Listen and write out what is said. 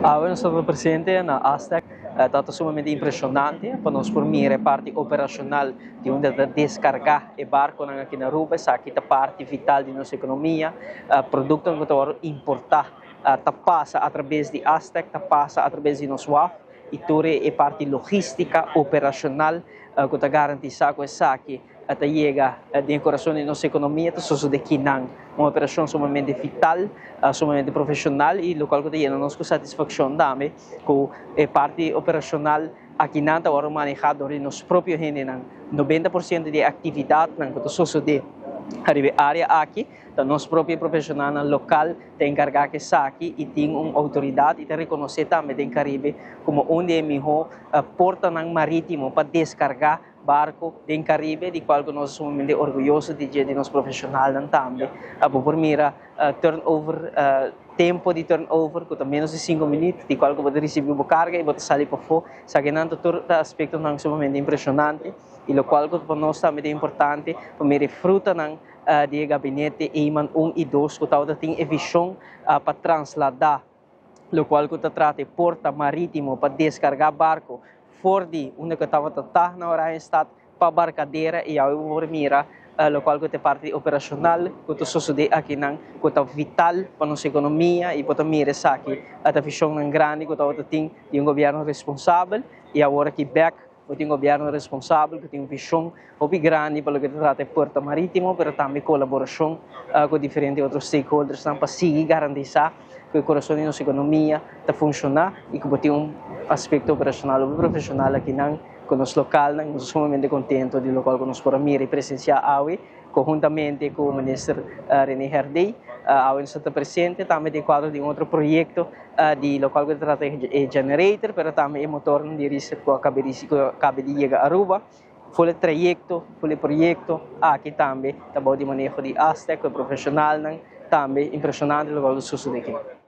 Awe nos ta presente na Astec. Ta sumamente impresionante pa nos por mira e parti operacional di unda ta descarga e barconan aki na Aruba. Esaki ta parti vital di nos economia. Productonan cu ta importa ta pasa a traves di Astec, ta pasa a traves di nos waf y tur e parti logistica operacional cu ta garantisa cu esaki ta yega den curason di nos economia, ta sosode akinan. Un operacion sumamente vital, sumamente profesional y locual cu ta yena nos cu satisfaccion tambe cu e parti operacional akinan ta wordo maneha door di nos propio hendenan. 90% di actividadnan cu ta sosode ariba e area aki ta nos propio profesionalnan local ta encarga cu esaki y tin un autoridad y ta reconoce tambe den Caribe como un di e miho portanan maritimo pa descarga barco den Caribe, di cual cu nos ta sumamente orguyoso di dje, di nos profesionalnan tambe. Bo por mira turnover, tempo di turnover cu ta menos di 5 minuut, di cual cu bo ta ricibi bo carga y bo ta sali pafo. Esakinan ta tur ta aspectonan sumamente impresionante y locual cu pa nos tambe ta importante pa mira e frutanan di e gabinete Eman 1 y 2 cu tabata tin e vision pa traslada locual cu ta trata e porta maritimo pa descarga barco for di unda cu tabata ta na Oranjestad pa Barcadera, y awe bo por mira locual cu ta parti operacional cu ta sosode akinan, cu ta vital pa nos economia, y bo ta mira esaki ta visionnan grandi cu tabata tin di un gobierno responsabel. Y awor aki bek bo tin un gobierno responsabel cu tin un vision hopi grandi pa loke ta trata e puerto maritimo, pero tambe colaboracion cu diferente otro stakeholdersnan pa sigui garantisa cu e curason di nos economia ta funciona y cu bo tin un aspecto operacional hopi profesional akinan cu nos localnan. Nos ta sumamente contento di locual cu nos por a mira y presencia awe conhuntamente cu Minister Rene Herdé. Awe nos ta presente tambe den cuadro di un otro proyecto di locual cu ta trata e generator, pero tambe e motornan di Riser cu a caba di yega Aruba. Full e trayecto, full e proyecto aki tambe ta bou di maneho di Astec cu e profesionalnan tambe. Impresionante locual ta sucede aki.